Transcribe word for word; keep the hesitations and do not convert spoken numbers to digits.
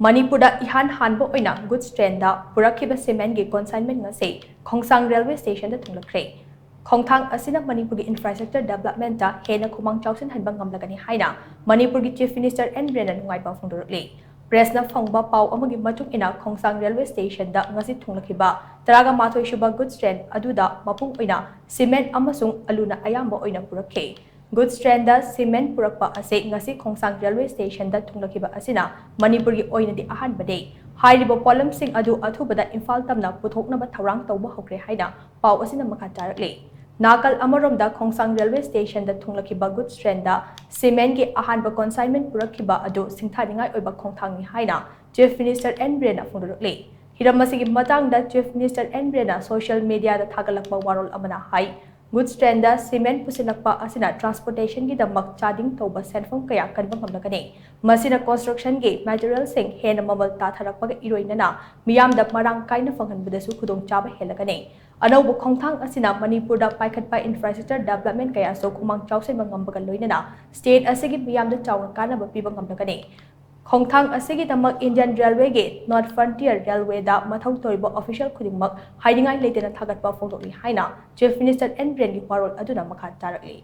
ꯃꯅꯤꯄꯨꯔꯗ ꯏꯍꯥꯟ ꯍꯥꯟꯕ ꯑꯣꯏꯅ ꯒꯨꯗꯁ ꯇ꯭ꯔꯦꯟꯗ ꯄꯨꯔꯛꯈꯤꯕ ꯁꯤꯃꯦꯟꯒꯤ ꯀꯣꯟꯁꯥꯏꯟꯃꯦꯟ ꯉꯁꯤ ꯈꯣꯡꯁꯥꯡ ꯔꯦꯜꯋꯦ ꯁ꯭ꯇꯦꯁꯟꯗ ꯊꯨꯡꯂꯛꯈ꯭ꯔꯦ꯫ ꯈꯣꯡꯊꯥꯡ ꯑꯁꯤꯅ ꯃꯅꯤꯄꯨꯔꯒꯤ ꯏꯟꯐ꯭ꯔꯥꯁ꯭ꯇ꯭ꯔꯛꯆꯔ ꯗꯦꯕꯂꯞꯃꯦꯟꯇ ꯍꯦꯟꯅ ꯈꯨꯃꯥꯡ ꯆꯥꯎꯁꯤꯟꯍꯟꯕ ꯉꯝꯂꯒꯅꯤ ꯍꯥꯏꯅ ꯃꯅꯤꯄꯨꯔꯒꯤ ꯆꯤꯐ ꯃꯤꯅꯤꯁꯇꯔ ꯑꯦꯟ ꯕꯤꯔꯦꯟꯅ ꯅꯨꯡꯉꯥꯏꯕ ꯐꯣꯡꯗꯣꯔꯛꯂꯤ꯫ ꯄ꯭ꯔꯦꯁꯅ ꯐꯪꯕ ꯄꯥꯎ ꯑꯃꯒꯤ ꯃꯇꯨꯡ ꯏꯟꯅ ꯈꯣꯡꯁꯥꯡ ꯔꯦꯜꯋꯦ ꯁ꯭ꯇꯦꯁꯟꯗ ꯉꯁꯤ ꯊꯨꯡꯂꯛꯈꯤꯕ ꯇꯔꯥꯃꯥꯊꯣꯏ ꯁꯨꯕ ꯒꯨꯗꯁ ꯇ꯭ꯔꯦꯟ ꯑꯗꯨꯗ ꯃꯄꯨꯡ ꯑꯣꯏꯅ ꯁꯤꯃꯦꯟ ꯑꯃꯁꯨꯡ ꯑꯂꯨꯅ ꯑꯌꯥꯝꯕ ꯑꯣꯏꯅ ꯄꯨꯔꯛꯈꯤ꯫ ꯒꯨꯗꯁ ꯇ꯭ꯔꯦꯟꯗ ꯁꯤꯃꯦꯟ ꯄꯨꯔꯛꯄ ꯑꯁꯤ ꯉꯁꯤ ꯈꯣꯡꯁꯥꯡ ꯔꯦꯜꯋꯦ ꯁ꯭ꯇꯦꯁꯟꯗ ꯊꯨꯡꯂꯛꯈꯤꯕ ꯑꯁꯤꯅ ꯃꯅꯤꯄꯨꯔꯒꯤ ꯑꯣꯏꯅꯗꯤ ꯑꯍꯥꯟꯕꯅꯤ꯫ ꯍꯥꯏꯔꯤꯕ ꯄꯣꯠꯂꯝꯁꯤꯡ ꯑꯗꯨ ꯑꯊꯨꯕꯗ ꯏꯝꯐꯥꯜ ꯇꯝꯅ ꯄꯨꯊꯣꯛꯅꯕ ꯊꯧꯔꯥꯡ ꯇꯧꯕ ꯍꯧꯈ꯭ꯔꯦ ꯍꯥꯏꯅ ꯄꯥꯎ ꯑꯁꯤꯅ ꯃꯈꯥ ꯇꯥꯔꯛꯂꯤ꯫ ꯅꯥꯀꯜ ꯑꯃꯔꯣꯝꯗ ꯈꯣꯡꯁꯥꯡ ꯔꯦꯜꯋꯦ ꯁ꯭ꯇꯦꯁꯟꯗ ꯊꯨꯡꯂꯛꯈꯤꯕ ꯒꯨꯗꯁ ꯇ꯭ꯔꯦꯟꯗ ꯁꯤꯃꯦꯟꯒꯤ ꯑꯍꯥꯟꯕ ꯀꯣꯟꯁꯥꯏꯟꯃꯦꯟ ꯄꯨꯔꯛꯈꯤꯕ ꯑꯗꯨ ꯁꯤꯡꯊꯥꯅꯤꯡꯉꯥꯏ ꯑꯣꯏꯕ ꯈꯣꯡꯊꯥꯡꯅꯤ ꯍꯥꯏꯅ ꯆꯤꯐ ꯃꯤꯅꯤꯁꯇꯔ ꯑꯦꯟ ꯕꯤꯔꯦꯟꯅ ꯐꯣꯡꯗꯣꯔꯛꯂꯤ꯫ ꯍꯤꯔꯝ ꯑꯁꯤꯒꯤ ꯃꯇꯥꯡꯗ ꯆꯤꯐ ꯃꯤꯅꯤꯁꯇꯔ ꯑꯦꯟ ꯕꯤꯔꯦꯟꯅ ꯁꯣꯁꯤꯌꯦꯜ ꯃꯤꯗꯤꯌꯥꯗ ꯊꯥꯒꯠꯂꯛꯄ ꯋꯥꯔꯣꯜ ꯑꯃꯅ ꯍꯥꯏ, ꯒꯨꯗꯁ ꯇ꯭ꯔꯦꯟꯗ ꯁꯤꯃꯦꯟ ꯄꯨꯁꯤꯜꯂꯛꯄ ꯑꯁꯤꯅ ꯇ꯭ꯔꯥꯟꯁꯄꯣꯔꯇꯦꯁꯟꯒꯤꯗꯃꯛ ꯆꯥꯗꯤꯡ ꯇꯧꯕ ꯁꯦꯟꯐꯝ ꯀꯌꯥ ꯀꯟꯕ ꯉꯝꯂꯒꯅꯤ꯫ ꯃꯁꯤꯅ ꯀꯟꯁꯇ꯭ꯔꯛꯁꯟꯒꯤ ꯃꯦꯇꯔꯤꯌꯦꯜꯁꯤꯡ ꯍꯦꯟꯅ ꯃꯃꯜ ꯇꯥꯊꯔꯛꯄꯒ ꯏꯔꯣꯏꯅꯅ ꯃꯤꯌꯥꯝꯗ ꯃꯔꯥꯡ ꯀꯥꯏꯅ ꯐꯪꯍꯟꯕꯗꯁꯨ ꯈꯨꯗꯣꯡꯆꯥꯕ ꯍꯦꯜꯂꯒꯅꯤ꯫ ꯑꯅꯧꯕ ꯈꯣꯡꯊꯥꯡ ꯑꯁꯤꯅ ꯃꯅꯤꯄꯨꯔꯗ ꯄꯥꯏꯈꯠꯄ ꯏꯟꯐ꯭ꯔꯥꯁ꯭ꯇ꯭ꯔꯛꯆꯔ ꯗꯦꯕꯂꯞꯃꯦꯟ ꯀꯌꯥꯁꯨ ꯈꯨꯃꯥꯡ ꯆꯥꯎꯁꯤꯟꯕ ꯉꯝꯕꯒ ꯂꯣꯏꯅꯅ ꯁ꯭ꯇꯦꯠ ꯑꯁꯤꯒꯤ ꯃꯤꯌꯥꯝꯗ ꯆꯥꯎꯅ ꯀꯥꯟꯅꯕ ꯄꯤꯕ ꯉꯝꯂꯒꯅꯤ꯫ ꯈꯣꯡꯊꯥꯡ ꯑꯁꯤꯒꯤꯗꯃꯛ ꯏꯟꯗꯤꯌꯟ ꯔꯦꯜꯋꯦꯒꯤ ꯅꯣꯔꯠ ꯐ꯭ꯔꯟꯇꯤꯌꯔ ꯔꯦꯜꯋꯦꯗ ꯃꯊꯧ ꯇꯧꯔꯤꯕ ꯑꯣꯐꯤꯁꯤꯌꯦꯜ ꯈꯨꯗꯤꯡꯃꯛ ꯍꯥꯏꯅꯤꯡꯉꯥꯏ ꯂꯩꯇꯅ ꯊꯥꯒꯠꯄ ꯐꯣꯡꯗꯣꯛꯂꯤ ꯍꯥꯏꯅ ꯆꯤꯐ ꯃꯤꯅꯤꯁꯇꯔ ꯑꯦꯟ ꯕꯤꯔꯦꯟꯒꯤ ꯋꯥꯔꯣꯜ ꯑꯗꯨꯅ ꯃꯈꯥ ꯇꯥꯔꯛꯂꯤ꯫